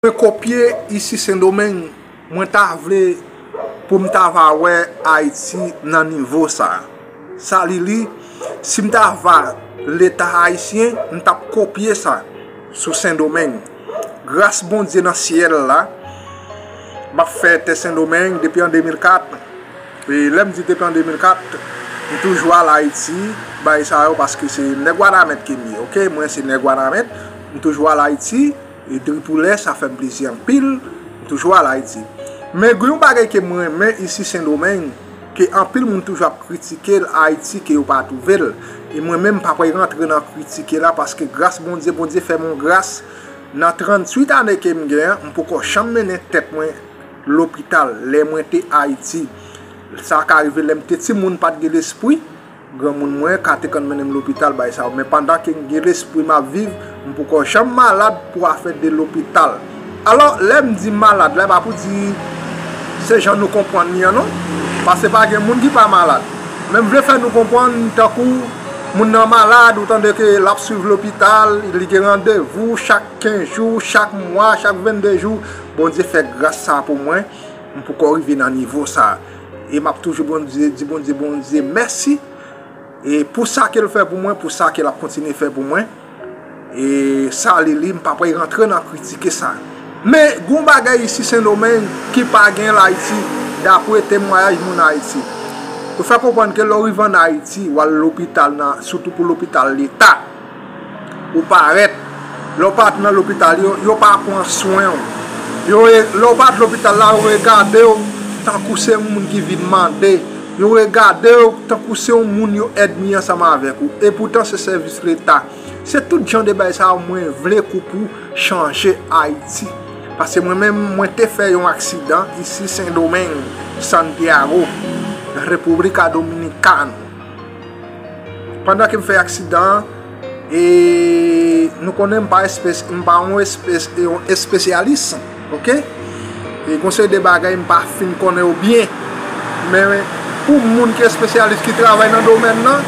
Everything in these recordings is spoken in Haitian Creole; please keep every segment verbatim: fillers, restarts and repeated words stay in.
Mwen kopye isi Sendomeng, mwen ta vle pou m ta va wè Ayiti nan nivo sa. Sa li li, si m ta va Leta ayisyen, m t ap kopye sa sou Sendomeng. Gras Bondye nan syèl la, m ap fè tè Sendomeng depi an de mil kat. E lè m di depi an de mil kat, m toujou al Ayiti, bay sa yo, paske se nèg Wanament ke m ye, oke? Mwen se nèg Wanament, m toujou al Ayiti, e Dripoulè, sa fè m plezi anpil, m toujou al Ayiti. Men gen yon bagay ke m renmen isi Sendomeng, ke anpil moun toujou ap kritike l, Ayiti, ke yo pa twouve l. E mwen menm, m pa pral rantre nan kritike la, paske gras Bondye, Bondye fè m yon gras, nan tranntuit ane ke m gen an, m poko janm mennen tèt mwen lopital lè mwen te Ayiti. Sa ka rive lè m te timoun, pa t gen lespri, granmoun mwen ka te konn mennen m lopital, bay sa yo. Men pandan ke m gen lespri, m ap viv, m poko janm malad pou afè de lopital. Alò, lè m di malad la, e pa pou di se jan nou konprann li an, non. Paske pa gen moun ki pa malad. Men m vle fè nou konprann, tankou moun nan malad, ou tande ke l ap swiv lopital, li gen randevou chak kenz jou, chak mwa, chak vennde jou. Bondye fè gras sa pou mwen, m poko rive nan nivo sa. E m ap toujou Bondye, di Bondye, Bondye mèsi. E pou sa ke l fè pou mwen, pou sa ke l ap kontinye fè pou mwen. E sa li li, m pa pral rantre nan kritike sa. Men, gen yon bagay isi Sendomeng ki pa gen l Ayiti, dapre temwayaj moun Ayiti. Yo fè konprann ke lè w rive ann Ayiti, w al lopital nan, sitou pou lopital Leta, ou parèt, lè w parèt nan lopital yo, yo pa pran swen w. Yo, lè w parèt lopital la, yo regade w tankou se yon moun ki vin mande. Yo regade w tankou se yon moun yo ènmi ansanm avèk ou. Epoutan, se sèvis Leta. Se tout jan de bagay sa yo mwen vle kou pou chanje Ayiti. Paske mwen menm, mwen te fè yon aksidan isi Sendomeng, Santiago, República Dominicana. Pandan ke m fè aksidan an, e nou konnen m pa espes-, m pa yon espes-, yon espesyalis, oke? E gen yon seri de bagay m pa fin konnen yo byen. Men pou moun ki espesyalis, ki travay nan domèn nan,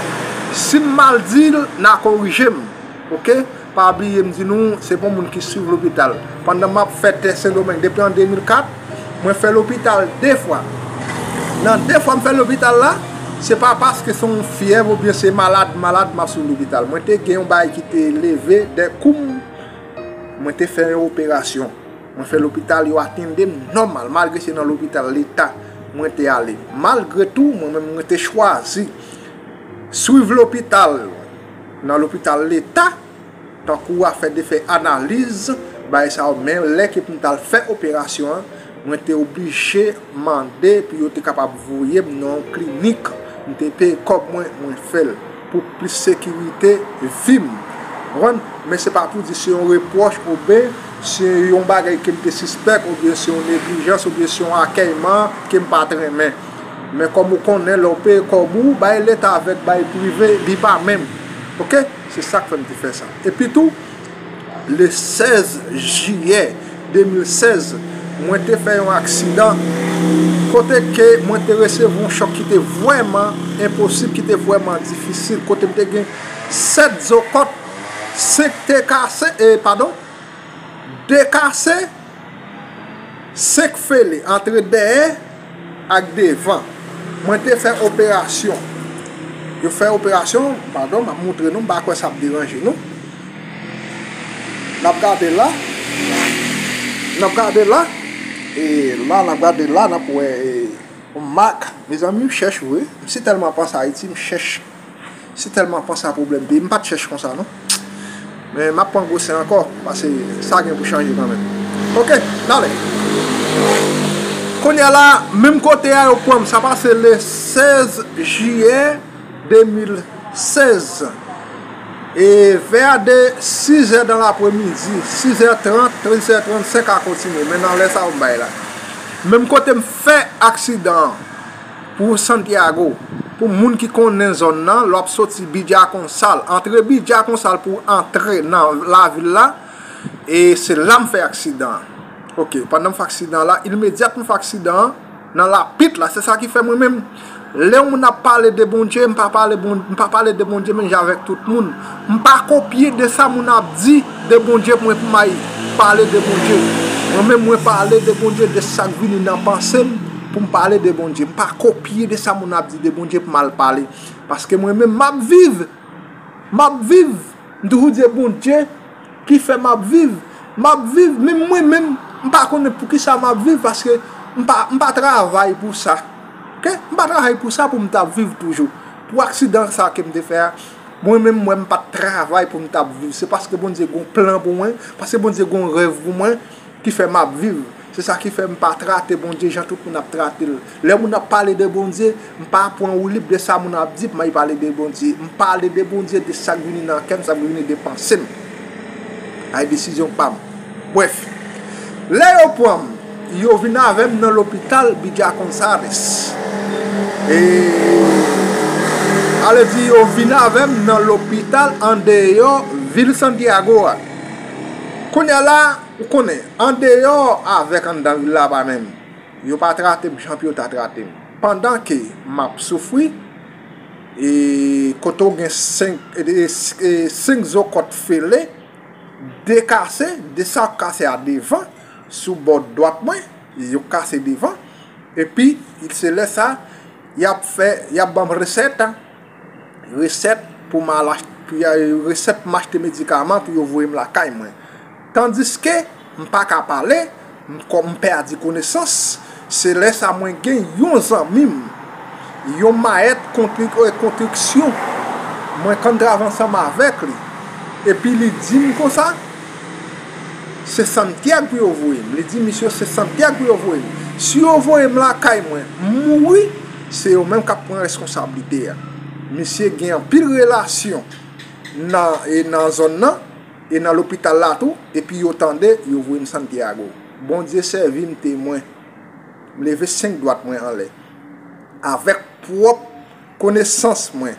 si m mal di l, n a korije m, oke? Pa bliye m di nou, se pa yon moun ki swiv lopital. Pandan m ap fè tès Sendomeng depi an de mil kat, mwen fè lopital de fwa. Nan de fwa m fè lopital la, se pa paske se yon fyèv oubyen se malad, malad m ap swiv lopital. Mwen te gen yon bagay ki te leve de kou m, mwen te fè yon operasyon. Mwen fè lopital, yo atende m nòmal, malgre se nan lopital Leta mwen te ale. Malgre tou, mwen menm mwen te chwazi swiv lopital nan lopital Leta, tankou afè de fè analiz, bagay sa yo, men lè ke pou m t al fè operasyon an, mwen te oblije mande pou yo te kapab voye m nan yon klinik, m te peye kòb mwen, mwen fè l pou plis sekirite vi m. Konprann? Men se pa pou di se yon repwòch oubyen se yon bagay ke m te sispèk oubyen se yon neglijans oubyen se yon akèyman ke m pa t renmen. Men kòm ou konnen, lè w peye kòb ou, bay Leta avèk bay prive, li pa menm. Oke? Se sa k fè m te fè sa. Epi tou, le sèz jiyè de mil sèz, mwen te fè yon aksidan kote ke mwen te resevwa yon chòk ki te vrèman enposib, ki te vrèman difisil, kote m te gen sèt zo kòt, senk te kase, e, padon, de kase, senk fele antre dèyè ak devan. Mwen te fè operasyon. Yo fè operasyon, padon, m ap montre nou, m pa kwè sa ap deranje nou. N ap gade la. N ap gade la. E la, n ap gade la, n ap wè, e, yon mak. Mezanmi, m chèch vre. M si tèlman panse Ayiti, m chèch. Si tèlman panse a pwoblèm peyi, m pa t chèch konsa, non. Men m ap pran gwosè ankò, paske sa gen pou chanje kanmenm. Oke, n ale. Kounye a la, menm kote a yo pran m, sa pase le sèz jiyè de mil sèz. E vè de sizè dan lapremidi, sizè trant, trizè trannsenk a kontinye, men nan lè sa yo m bay la. Menm kote m fè aksidan an, pou Santiago, pou moun ki konnen zòn nan, lè w ap soti Bidjakonsal, antre Bidjakonsal pou w antre nan lavil la, e se la m fè aksidan an. Oke, pandan m fè aksidan an la, imedyatman m fè aksidan an, nan lapit la, se sa ki fè mwen menm, lè yon moun ap pale de Bondye, m pa pale bon, m pa pale de Bondye menm jan avèk tout moun. M pa kopye de sa moun ap di de Bondye pou mwen pou m al pale de Bondye. Mwen menm, mwen pale de Bondye, de sa k vini nan panse m, pou m pale de Bondye. M pa kopye de sa moun ap di de Bondye pou m al pale. Paske mwen menm, m ap viv. M ap viv. M toujou di Bondye ki fè m ap viv. M ap viv, menm mwen menm, m pa konnen poukisa m ap viv, paske m pa, m pa travay pou sa. Oke? M pa travay pou sa pou m ta viv toujou. Pou aksidan sa ke m te fè a, mwen menm, mwen, m pa t travay pou m ta viv. Se paske Bondye gon plan pou mwen, paske Bondye gon rèv pou mwen, ki fè m ap viv. Se sa ki fè m pa trate Bondye jan tout moun ap trate l. Lè moun ap pale de Bondye, m pa pran woulib de sa moun ap di pou m al pale de Bondye. M pale de Bondye, de sa k vini nan kè m, sa k vini de panse m. Ay desizyon pa m. Brèf, lè yo pran m, yo vin avè m nan lopital Bidja Gonzales. E, ale di, yo vin avè m nan lopital andeyò vil Santiago a. Kounye a la, ou konnen, andeyò avèk anndan vil la pa menm. Yo pa trate m jan pou yo ta trate m. Pandan ke m ap soufri, e kote w gen senk, e, e, e, senk zo kòt fele, de kase, de sa k kase a devan, sou bò dwat mwen, yo kase devan. Epi, se lè sa, y ap fè, y ap ban m resèt, resèt pou m al ach-, pou y a, resèt pou m achte medikaman pou yo voye m lakay mwen. Tandiske m pa ka pale, m kò-, m pèdi konesans, se lè sa mwen gen yon zanmi m, yon mayèt kontri-, eh, konstriksyon. Mwen konn travay ansanm avèk li. Epi li di m konsa, se Santiago pou yo voye m. Li di misye se Santiago pou yo voye m. Si yo voye m lakay mwen, m mouri, se yo menm k ap pran reskonsablite a. Misye gen anpil relasyon nan, e nan zòn nan, e nan lopital la tou, epi yo tande, yo voye m Santiago. Bondye sèvi m temwen. M leve senk dwat mwen anlè. Avèk pwòp konesans mwen.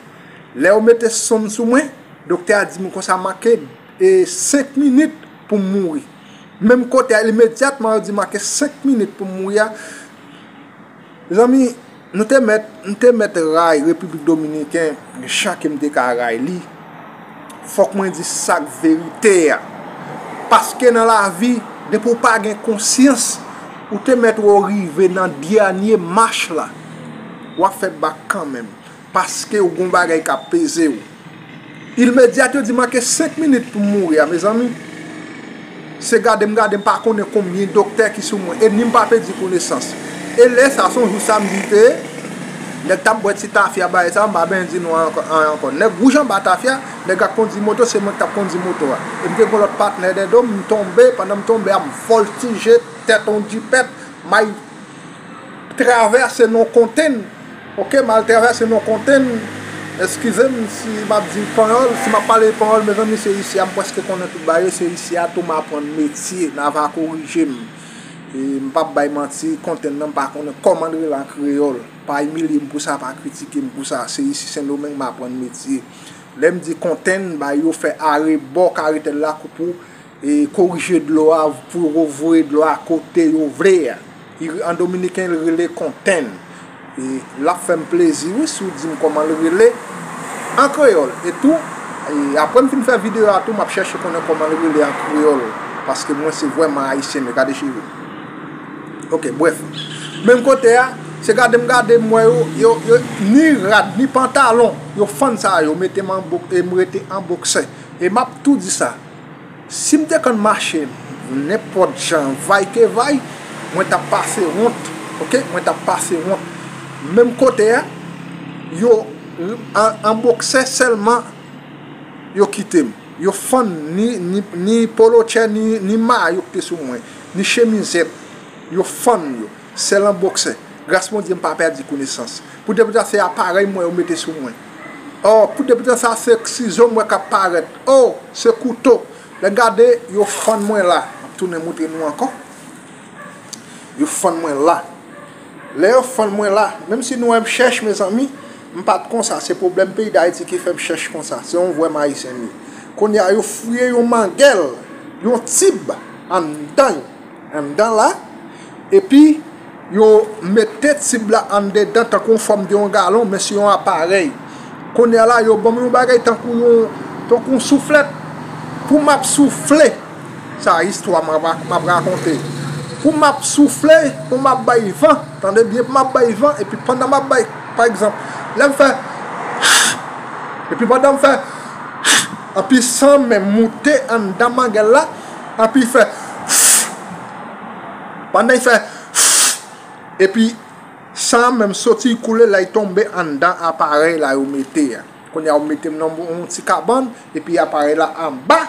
Lè yo mete sonn sou mwen, doktè a di m konsa make, e, senk minit pou m mouri. Menm kote a, imedyatman yo di make senk minit pou m mouri a, mezanmi, nou te mèt, m te mèt ray Repiblik Dominiken jan ke m te ka ray li. Fòk mwen di sa k verite a. Paske nan lavi, depi w pa gen konsyans, ou te mèt wè w rive nan dènye mach la, w ap fè bak kanmenm. Paske w gon bagay k ap peze w. Imedyat yo di manke senk minit pou m mouri a, mezanmi. Se gade m gade, m pa konnen konbyen doktè ki sou mwen. E ni m pa pèdi konesans. E lè sa, se yon jou samdi te ye. Nèg t ap bwè ti tafya bagay sa, m pa bezwen di nou anyen ankò, anyen ankò. Nèg wouj anba tafya, nèg la k kondi moto, se mwen k t ap kondi moto a. E m te gon lòt patnè dèdo m, m tonbe, pandan m tonbe a, m vòltije tèt yon jipèt, m al travèse nan kontèn. Oke, m al travèse nan kontèn. Eskize m si m ap di panyòl, si m ap pale panyòl, mezanmi, se isi a m prèske konnen tout bagay yo, se isi a tou m aprann metye, n a va korije m. E m p ap bay manti, kontèn nan m pa konnen kòman l rele an kreyòl. Pa imilye m pou sa, pa kritike m pou sa. Se isi Sendomeng m aprann metye. Lè m di kontèn, bay yo fè arebò karetèl la pou, e, korije dlo a, pou yo voye dlo a kote yo vle a. An dominiken, l rele kontèn. E l ap fè m plezi, wi, si w di m kòman l rele an kreyòl. E tou, e apre m fin fè videyo a tou, m ap chèche konnen kòman l rele an kreyòl. Paske mwen se vrèman ayisyen, men gade cheve m. Oke, brèf. Menm kote a, se gade m gade m wè yo, yo, yo, ni rad, ni pantalon, yo fann sa, yo mete m an bok-, e m rete an boksè. E m ap tou di sa. Si m te konn mache nenpòt jan, vay ke vay, mwen t ap pase wont, oke? Mwen t ap pase wont. Menm kote a, yo, an, an boksè sèlman, yo kite m. Yo fann ni, ni, ni polo tchè, ni, ni mayo ki te sou mwen, ni chemizèt. Yo fann yo. Sèl an boksè. Gras Bondye, m pa pèdi konesans. Pou depi sa, se aparèy m wè yo mete sou mwen. O, pou depi sa, se sizo m wè k ap parèt. O, se kouto. Lè gade, yo fann mwen la. M ap tounen montre nou ankò. Yo fann mwen la. Lè yo fann mwen la, menm si nou wè m chèch, mezanmi, m pa t konsa. Se pwoblèm peyi Dayiti ki fè m chèch konsa. Se yon vrèman ayisyen m ye. Kounye a, yo fouye yon mangèl, yon tib anndan, anndan la, epi yo mete tib la anndedan tankou yon fòm de yon galon, men se yon aparèy. Kounye a la, yo ban m yon bagay tankou yon, tankou yon souflèt pou m ap soufle. Sa istwa m ap, m ap rakonte. Pou m ap soufle, pou m ap bay van, tande byen, pou m ap bay van, epi pandan m ap bay, pa egzanp, lè m fè, epi pandan m fè, anpi san menm moute anndan mangèl la, anpi fè, pandan l fè, epi san menm soti koule la, l tonbe anndan aparèy la yo mete a. Kounye a, yo mete m nan yon ti kabann, epi aparèy la anba.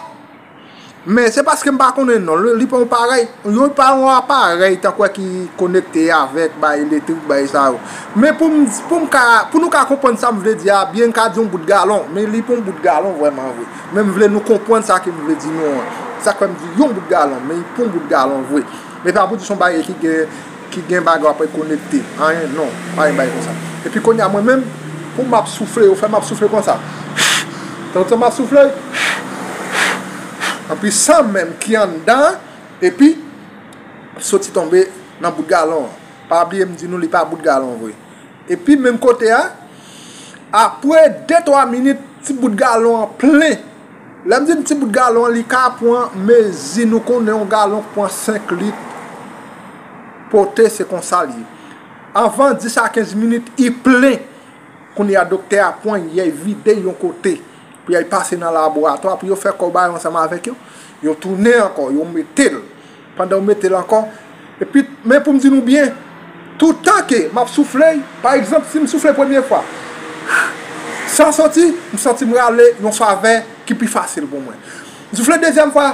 Men se paske m pa konnen non, li, li pa yon parèy, yo pa yon aparèy tankou ki konekte avèk bay elektrik, bay sa yo. Men pou m, pou m ka, pou nou ka konprann sa m vle di a byen, m ka di yon bout galon, men li pa yon bout galon vrèman vre. Men m vle nou konprann sa ke m vle di nou an. Sa k fè m di yon bout galon, men li pa yon bout galon vre. Men pa pou di se yon bagay ki gen, ki gen bagay apre konekte. Anyen, non, pa gen bagay konsa. Epi kounye a mwen menm, pou m ap soufle, yo fè m ap soufle konsa. Tantan m ap soufle, anpi san menm ki anndan, epi soti tonbe nan bout galon an. Pa bliye m di nou li pa bout galon vre. Epi menm kote a, apre de twa minit, ti bout galon an plen. Lè m di n ti bout galon an, li ka pran mezi, nou konnen yon galon k pran senk lit pote, se konsa l ye. Anvan dis a kenz minit, li plen. Kounye a, doktè a pran, y al vide yon kote. Pou y al pase nan laboratwa, pou yo fè kòbay ansanm avèk yo. Yo tounen ankò, yo mete l. Pandan yo mete l ankò. Epi, men pou m di nou byen, toutan ke m ap soufle, pa egzanp, si m soufle premye fwa, san soti, m santi m rale yon favè ki pi fasil pou mwen. M soufle dezyèm fwa,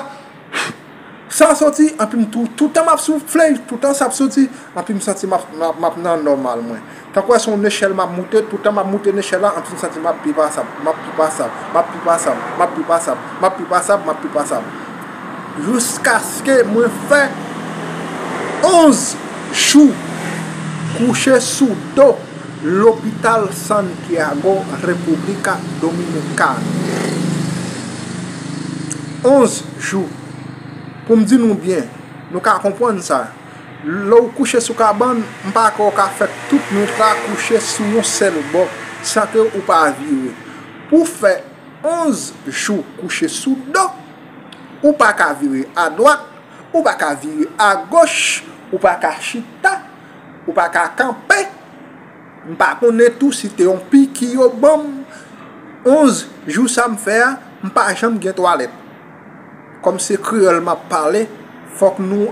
san soti, anpi m tou, toutan m ap soufle, toutan sa ap soti, anpi m santi m ap, m ap, m ap nan nòmal mwen. Tankou se yon nechèl m ap moute, toutan m ap moute nechèl la, anpi m santi m ap pi pasab, m ap pi pasab, m ap pi pasab, m ap pi pasab, m ap pi pasab, m ap pi pasab. Jiskaske mwen fè onz jou kouche sou do lopital Santiago, República Dominicana. Onz jou. Pou m di nou byen, nou ka konprann sa. Lè w kouche sou kabann, m pa kwè w ka fè tout nwit la kouche sou yon sèl bò, san ke ou pa vire. Pou w fè onz jou kouche sou do, ou pa ka vire adwat, ou pa ka vire agoch, ou pa ka chita, ou pa ka kanpe. M pa konnen tou si te yon piki yo ban m. Onz jou sa m fè a, m pa janm gen twalèt. Kòm se kreyòl m ap pale, fòk nou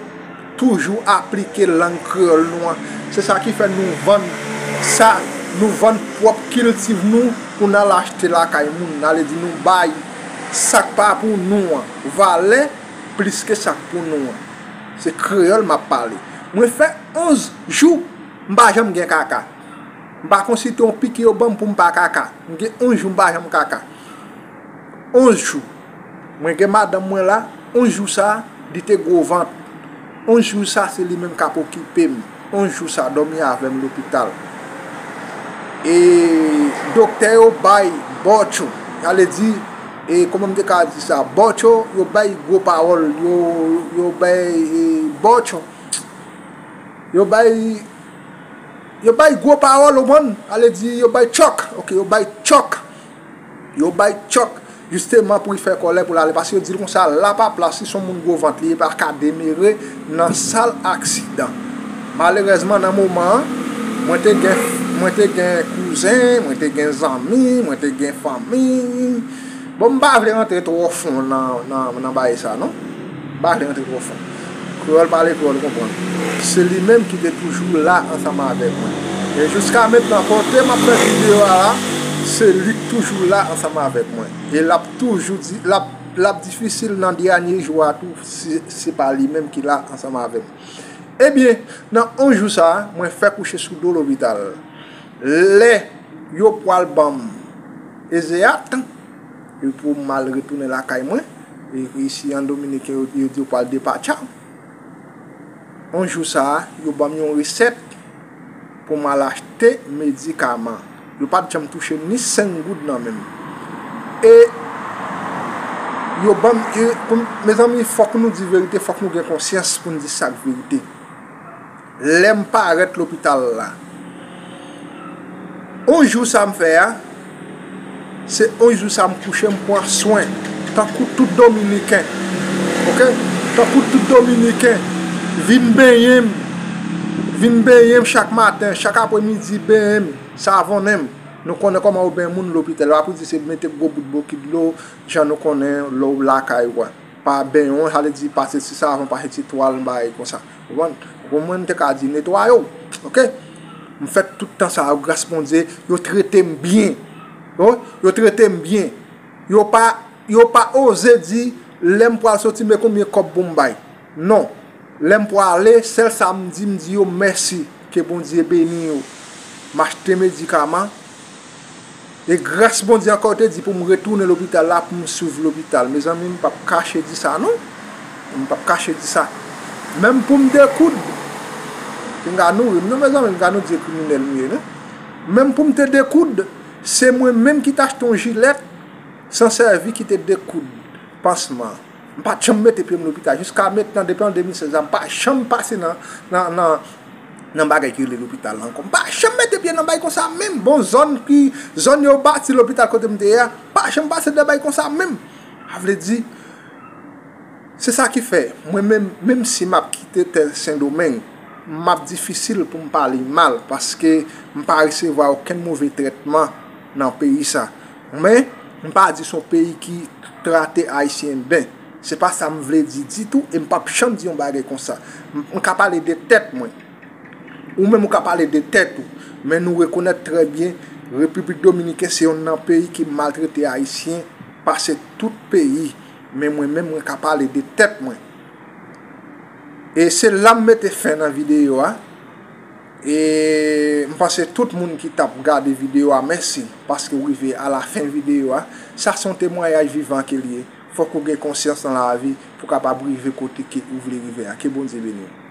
toujou aplike lang kreyòl nou an. Se sa ki fè nou vann sa, nou vann pwòp kiltiv nou pou n al achte lakay moun. N ale di nou bay sa k pa pou nou an valè plis ke sa k pou nou an. Se kreyòl m ap pale. Mwen fè onz jou, m pa janm gen kaka. M pa konn si te yon piki yo ban m pou m pa kaka. M gen onz jou m pa janm kaka. Onz jou. Mwen gen madanm mwen la, onz jou sa, li te gwo vant. Onz jou sa, se li menm k ap okipe m. Onz jou sa, dòmi avè m lopital. E doktè yo bay bòtyo. Sa vle di, e kòman m te ka di sa? Bòtyo, yo bay gwo pawòl, yo, yo bay, e, bòtyo. Yo bay, yo bay gwo pawòl, ou konprann? Sa vle di, yo bay chòk, oke, yo bay chòk. Yo bay chòk, jisteman pou l fè kòlè pou l ale, paske yo di l konsa, la pa plas, si se yon moun gwo vant li ye, pa ka demere nan sal aksidan. Malerèzman, nan moman an, mwen te gen, mwen te gen kouzen, mwen te gen zanmi, mwen te gen fanmi. Bon, m pa vle rantre twò fon nan, nan, nan bagay sa, non. M pa vle rantre twò fon. Kreyòl pale kreyòl, ou konprann. Se li menm ki te toujou la ansanm avèk mwen. E jiska mentnan, kote m ap fè videyo a la, se li k toujou la ansanm avèk mwen. E l ap toujou di, l ap, l ap difisil nan dènye jou a tou, si se pa li menm ki la ansanm avè m. Ebyen, nan onz jou sa a, mwen fè kouche sou do lopital. Lè yo pral ban m ezeyat, e pou m al retounen lakay mwen, e isi an Dominiken, yo, yo di yo pral depatcha. Yon jou sa a, yo ban m yon resèt pou m al achte medikaman. Yo pa t janm touche ni senk goud nan men m. E yo ban m, e, pou m, mezanmi, fòk nou di verite, fòk nou gen konsyans pou n di sa k verite. Lè m parèt lopital la, yon jou sa m fè a, se yon jou sa m kouche, m pran swen, tankou tout Dominiken. Oke? Tankou tout Dominiken. Vin benyen m. Vin benyen m chak maten, chak apremidi, benyen m, savonnen m. Nou konnen kòman yo benyen moun lopital. Pa pou di se mete gwo bout bokit dlo, jan nou konnen lè w lakay ou a. Pa benyen w, sa vle di pase ti savon, pase ti twal, bagay konsa. Ou konprann? Ou konprann, mwen m te ka di netwaye w. Oke? M fè tout tan sa yo, gras Bondye, yo trete m byen. Yo, yo trete m byen. Yo pa, yo pa oze di, lè m pral soti, men konbyen kòb pou m bay. Non. Lè m prale, sèl sa m di, m di yo mèsi, ke Bondye beni yo. M achte medikaman. E gras Bondye ankò, yo te di pou m retounen lopital la, pou m swiv lopital. Mezanmi, m p ap kache di sa, non. M p ap kache di sa. Menm pou m dekoud, pinga nou ri m, non, mezanmi, pinga nou di kriminèl m ye, non. Menm pou m te dekoud, se mwen menm ki t achte yon jilèt, san sèvi, ki te dekoud pansman. M pa t janm mete pye m lopital. Jiska mentnan, depi an de mil sèz la, m pa janm pase nan, nan, nan, nan bagay ki rele lopital la ankò. M pa janm mete pye nan bagay konsa menm. Bon, zòn ki, zòn yo bati lopital kote m te ye a, pa janm pase nan bagay konsa menm. Sa vle di, se sa ki fè, mwen menm, menm si m ap kite tè Sendomeng, m ap difisil pou m pale mal, paske m pa resevwa okenn move trètman nan peyi sa. Men, m pa di se yon peyi ki trate Ayisyen byen. Se pa sa m vle di ditou, e m p ap janm di yon bagay konsa. M, m ka pale de tèt mwen. Ou menm ou ka pale de tèt ou. Men nou rekonèt trè byen, Repiblik Dominiken se yonn nan peyi ki maltrete Ayisyen pase tout peyi. Men mwen menm, mwen ka pale de tèt mwen. E se la m mete fen nan videyo a. E m panse tout moun ki t ap gade videyo a, mèsi, paske w rive alafen videyo a. Sa se yon temwayaj vivan ke l ye. Fòk ou gen konsyans nan lavi pou w kapab rive kote ke ou vle rive a. Ke Bondye beni w.